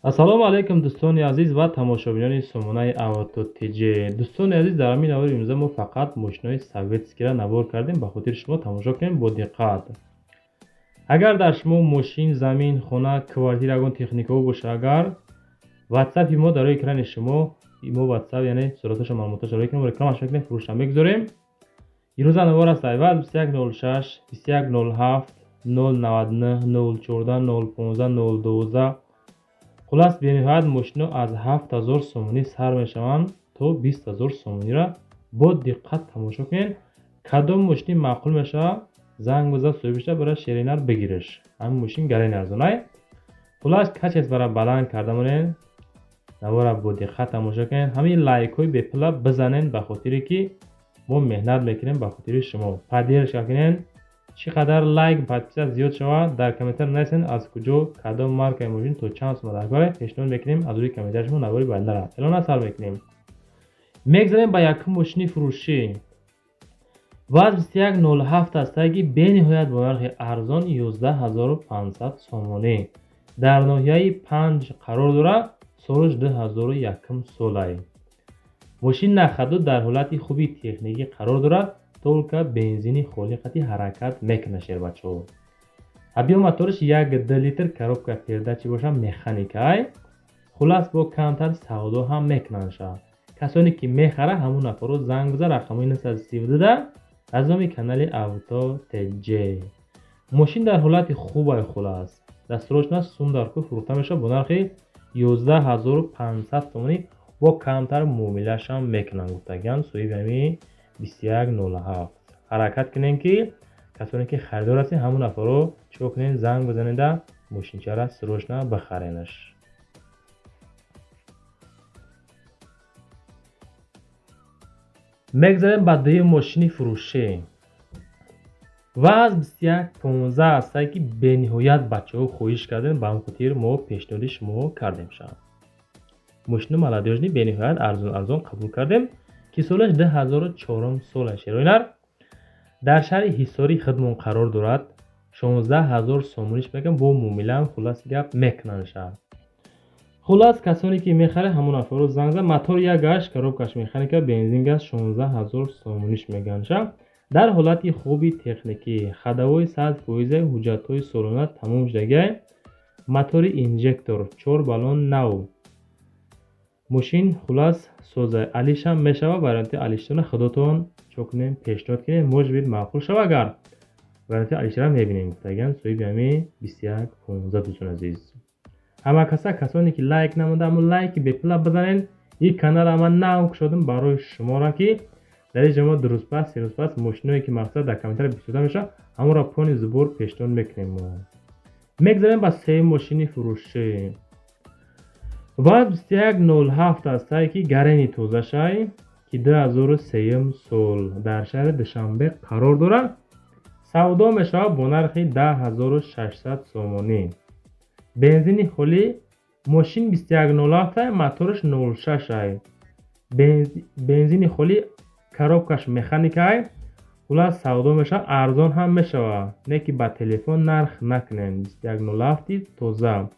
Ассалому алайкум дӯстони азиз ва тамошобинони сомонаи Авто ТЖ. Дӯстони азиз, дар ҳамин навори имрӯза мо фақат мошинои советскийро навор кардем, ба хотири шумо тамошо кунем бо диққат. Агар дар шумо мошин, замин, хона, квартира, ягон техникаҳо боша, агар WhatsApp-и мо дар рӯи экрани шумо, мо WhatsApp, яъне сураташа, маълумоташа рӯи экран рекламаша мекунем, фурӯшта мегузорем. Ирӯза навор аст айваз 2106 2107 099 014 015 012. Хулас, бениҳоят мошино аз 7000 сомонӣ сар мешаванд то 20000 сомониро бо диққат тамошо кунед. Кадом мошини маъқул мешавад, занг биза, соҳибиша бара шеринар бигириш. Ҳамин мошин гарен арзонай. Хулас, качествора баланд карда монед, навора бо диққат тамошо кунед. Ҳамин лайкҳои бепула бизанед, ба хотире ки мо меҳнат мекунем ба хотири шумо. Поддержка кунед. Чӣ қадар лайк, подписка зиёд шавад, дар комментар нависед аз куҷо, кадом маркаи мошин то чанд сома дар кора пешниҳод мекунем. Аз рӯи комментари шумо навори баъдинара эълона сар мекунем. Мегзарем ба якум мошини фурӯшӣ. ВАЗ 2107 астае ки бениҳоят бо нархи арзон 11500 сомонӣ дар ноҳияи 5 қарор дорад, солаш 2001 солай. Мошин нахаду дар ҳолати хуби техникӣ қарор дорад, только бензини холӣ қати ҳаракат мекунад шербачаҳо. Объём мотораш 1,2 литр, коробка передачи боша, механикай. Хулас, бо камтар савдо ҳам мекунанд ша. Касоне ки мехара, ҳамун нафарро занг биза рақамҳои 932 аз номи канали Авто ТЖ. Мошин дар ҳолати хубай. Хулас, дастурочна сум дар ку фурӯхта мешавад бо нархи 11500 сомонӣ, бо камтар муомилаашам мекунанд, гуфтагиам соҳиби ҳамин 2107. Ҳаракат кунем ки касоне ки харидор ҳастед, ҳамун нафарро чико кунед, занг бизанеда мошинчаро срочно бихаренаш. Мегзарем ба дуюм мошини фурӯшӣ. ВАЗ 2115 астае ки бениҳоят бачаҳо хоҳиш кардем, ба ҳамин хотир мо пешниҳоди шумо кардем ша. Мошини молодёжный бениҳоят арзон арзон қабул кардем, ки солаш 2004 сола. Шероинар дар шаҳри Ҳисори хидмон қарор дорад. 16000 сомониш мегам, бо муомилаам хулас гап мекунанд ша. Хулас, касоне ки мехарад, ҳамон нафарро занг зад. Мотор 1.8, коробкаш механика, бензин газ, 16000 сомониш меган ша. Дар ҳолати хуби техникӣ, ходовой 100%, ҳуҷҷатҳои солона тамом шудагиай, мотори инжектор, 4 баллон нав. Мошин хулас соза, алишам мешава, варианти алиштона худотон чо кунем, пешниҳод кунем, может быть маъқул шава, агар варианти алишара мебинем, гуфтагиан соҳиби ҳамин 2115. Дӯстони азиз, ҳама каса, касоне ки лайк намонда, ҳамун лайки бепула бизанед. Ин каналро ман нав кушодам барои шуморо, ки дар ин ҷо мо дурӯзпас, серӯзпас мошиное ки мақсад дар комментария бисёрда мешавад, ҳамонро пони зубор пешниҳод мекунем. Мо мегзарем ба сеюм мошини фурӯшӣ. ВАЗ 2107 астае ки гарени тозашай, ки 2003 сол дар шаҳри Душанбе қарор дорад. Савдо мешавад бо нархи 10600 сомонӣ. Бензини холӣ. Мошин 2107, мотораш 06 ай. Бензини холӣ, коробкаш механикай. Хулас, савдо мешавад, арзон ҳам мешавад, не ки ба телефон нарх накунем. 2107 тоза.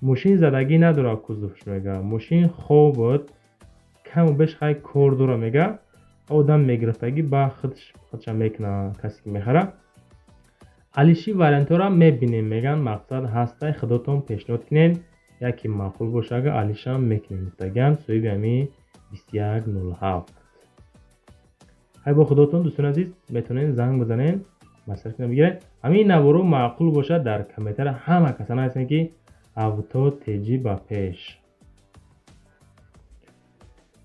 Мошин задагӣ надорад, кузовш мега. Мошин хоб буд, каму беш хай кор дора мега. Одам мегирифтагӣ ба худша мекунад, касе ки мехара. Алиши вариантҳоро мебинем, меган, мақсад ҳастай, худотон пешниҳод кунед, яке маъқул боша, агар алишам мекунем, гуфтагиам соҳиби ҳамин 2107. Хай, бо худотон, дӯстони азиз, метавонед занг бизанед, маслиҳат кунед, бигиред. Ҳамин наворо маъқул бошад, дар комментария ҳама каса нависед ки Авто ТЖ ба пеш.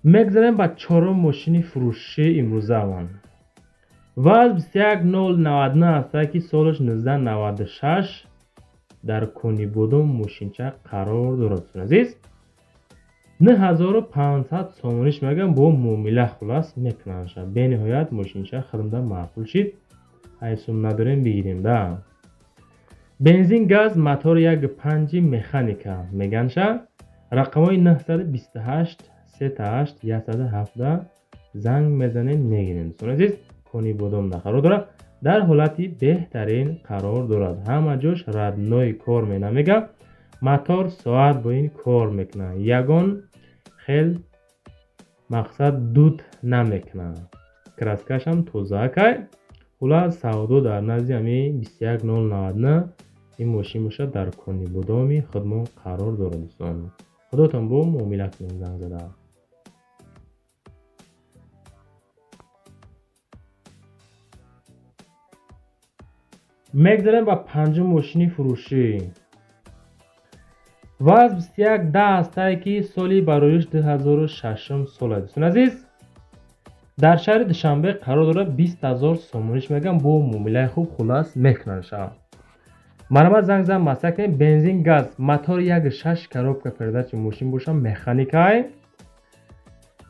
Мегзарем ба чорум мошини фурӯшии имрӯзаамон. ВАЗ 21099 астае ки солаш 1996 дар Конибодом мошинча қарор дорад, дӯстони азиз. 9500 сомониш мегам, бо муомила хулас мекунанд ша. Бениҳоят мошинча хидмда маъқул шид. Ай сум надорем, бигирем да. Бензин газ, мотор 1.5 механика меган ша. Рақамҳои 928 38 117 занг мезанем, мегирем. Дӯстони азиз, Конибодом қарор дорад, дар ҳолати беҳтарин қарор дорад. Ҳама ҷош родной кор мена мега. Мотор соат бо ин кор мекунад. Ягон хел мақсад дуд намекунад. Краскашам тозаакай. Хулас савдо дар назди ҳамин 21099 ин мошин бошад дар Конибодоми худмон қарор дорад дӯстон. Худотон бо муомила кунед занг зада. Мегзарем ба панҷум мошини фурӯшӣ. ВАЗ 2110 ҳастае ки соли бароиш 2006 сол аст. Дӯстони азиз, дар шаҳри Душанбе қарор дорад 20 000 сомониш мегӯям бо муомилаи хуб хулас мекунанд. Марҳамат занг зан масъала кунед. Бензин газ, мотор 1.6 коробка передачи мошин боша механикай.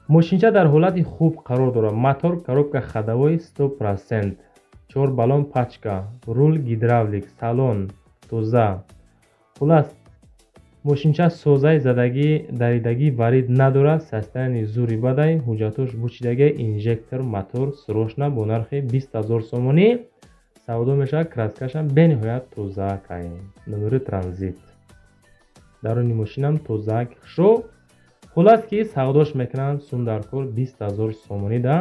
Мошинча дар ҳолати хуб қарор дорад. Мотор коробка ходовой 100%. 4 баллон пачка, рул гидравлик, салон тоза. Хулас мошинча созаи задагӣ, даридагӣ варид надорад, состояние зури бадай, ҳуҷҷатош бучидагӣ, инжектор, мотор срочно бо нархи 20 000 сомонӣ савдо мешавад. Краскашам бениҳоят тозаакай. Номери транзит. Даруни мошинам тозаак хушо. Хулас ки савдош мекунанд сум дар кор 20 000 сомонӣ да.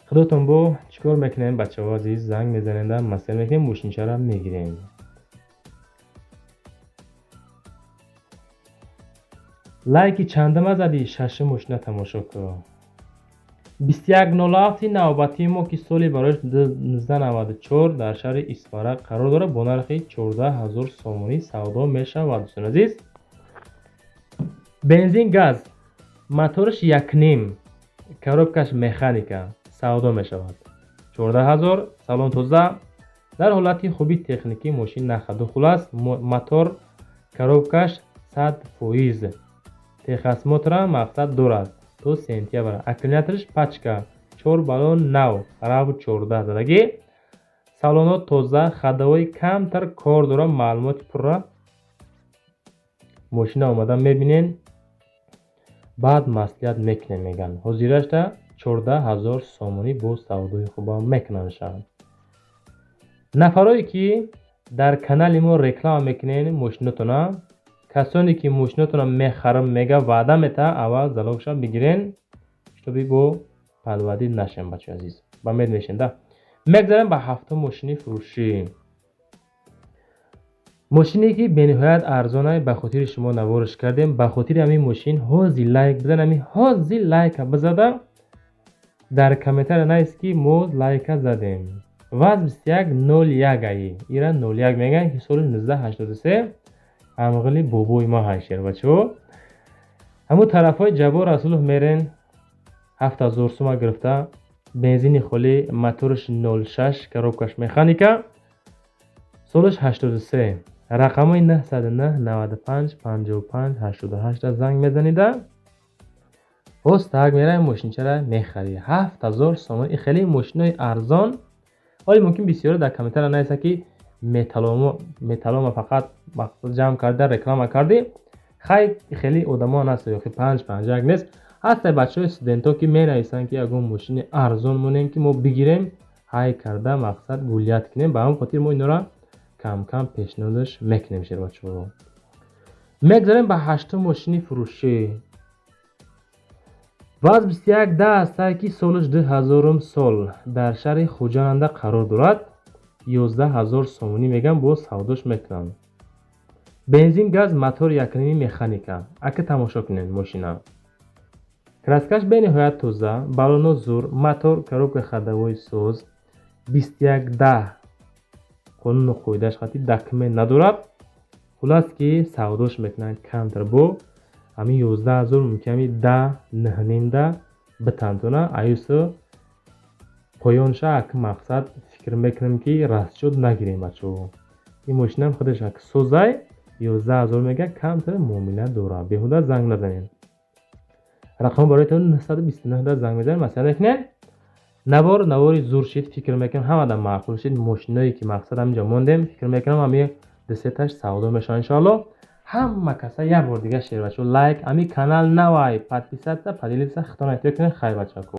Худотон бо чӣ кор мекунем бачаҳо азиз, занг мезанем, масъала мекунем, мошинчаро мегирем. Лайки чандама задӣ? Шашум мошина тамошо кун. 2107 навбатии мо ки соли бароиш 1994 дар шаҳри Исфара қарор дорад бо нархи 14 000 сомонӣ савдо мешавад. Дӯстони азиз, бензин газ, мотораш 1.5, коробкаш механика, савдо мешавад. 14 000, салон тоза, дар ҳолати хуби техникӣ мошин нахаду. Хулас мотор коробкаш 100%. Техосмотра мақсад дорад то сентябр. Аккумулятораш пачка, 4 баллон нав, рав 14 задагӣ. Салоно тоза, ходовой камтар кор дорад, маълумоти пурра. Мошина омада мебинен, баъд маслиҳат мекунем мегӯянд. Ҳозирашта 14 000 сомонӣ бо савдои хубам мекунанд. Нафарое ки дар канали мо реклама мекунен мошинотона, касоне ки мошинотона мехарам мега ваъда мета, аввал залогша бигирен, шутоби бо палвадӣ нашем бачаи азиз. Ба мед мешем да. Мегзарем ба ҳафтум мошини фурӯшӣ. Мошине ки бениҳоят арзонай, ба хотири шумо навориш кардем. Ба хотири ҳамин мошин ҳозир лайк бизан, ҳамин ҳозир лайка бизада, дар комментария навис ки мо лайка задем. ВАЗ 2101 аи. Ира 01 мегӯянд ки соли 1983 амғили бобои ма ҳайшер бачаҳо. Ҳамун тарафҳои Ҷаббор Расулов мерен 7000 сума гирифта, бензини холӣ, мотораш 06, коробкаш механика, солаш 83. Рақамҳои 909 95 55 88 занг мезанида. Ҳоз так мераем мошинчаро мехарӣ. 7000 сомон. И хеле мошинои арзон. Ҳоле мумкин бисёре дар комментария нависад ки металлома фақат мақсад ҷамъ карда реклама кардӣ. Хай хеле одамо ҳаст, ё 5-5 нест. Ҳастае бачаҳои студентҳо ки менависанд ки ягон мошини арзон монем ки мо бигирем, ҳай карда мақсад гулият кунем. Ба ҳамон хотир мо инора кам-кам пешниҳодаш мекунем шербачаҳо. Мегзарем ба ҳаштум мошини фурӯшӣ. ВАЗ 2110 ҳастае ки солаш 2000 сол дар шаҳри Хуҷанда қарор дорад. 11 000 сомонӣ мегӯям бо савдош мекунанд. Бензин газ, мотор 1.5 механика. Ака тамошо кунед мошина. Краскаш бениҳоят тоза, баллоно зур, мотор коробка ходовой соз, 2110 қонуну қоидааш хати документ надорад. Хулас ки савдош мекунанд камтар бо ҳамин 11 000 мумкин ҳамин 10 9.5 битантона аюсу поёнша ак мақсад фикр мекунем ки расчёт нагирем бачаҳо. Ин мошинам худаш ак созай 11 000 мега камтар муомила дорад. Беҳуда занг назанед. Рақам бароятон 929 занг мезанед, масъала мекунед. Навор навори зур шид, фикр мекунам ҳамада маъқул шид. Мошиное ки мақсад ҳаминҷо мондем, фикр мекунам ҳамин 2-3 савдо мешавад иншоалло. Ҳама каса як бор дига шер бачаҳо, лайк, ҳамин канал навай, подписаться, поделиться, хитона эҳтиёт кунед. Хайр бачаҳо.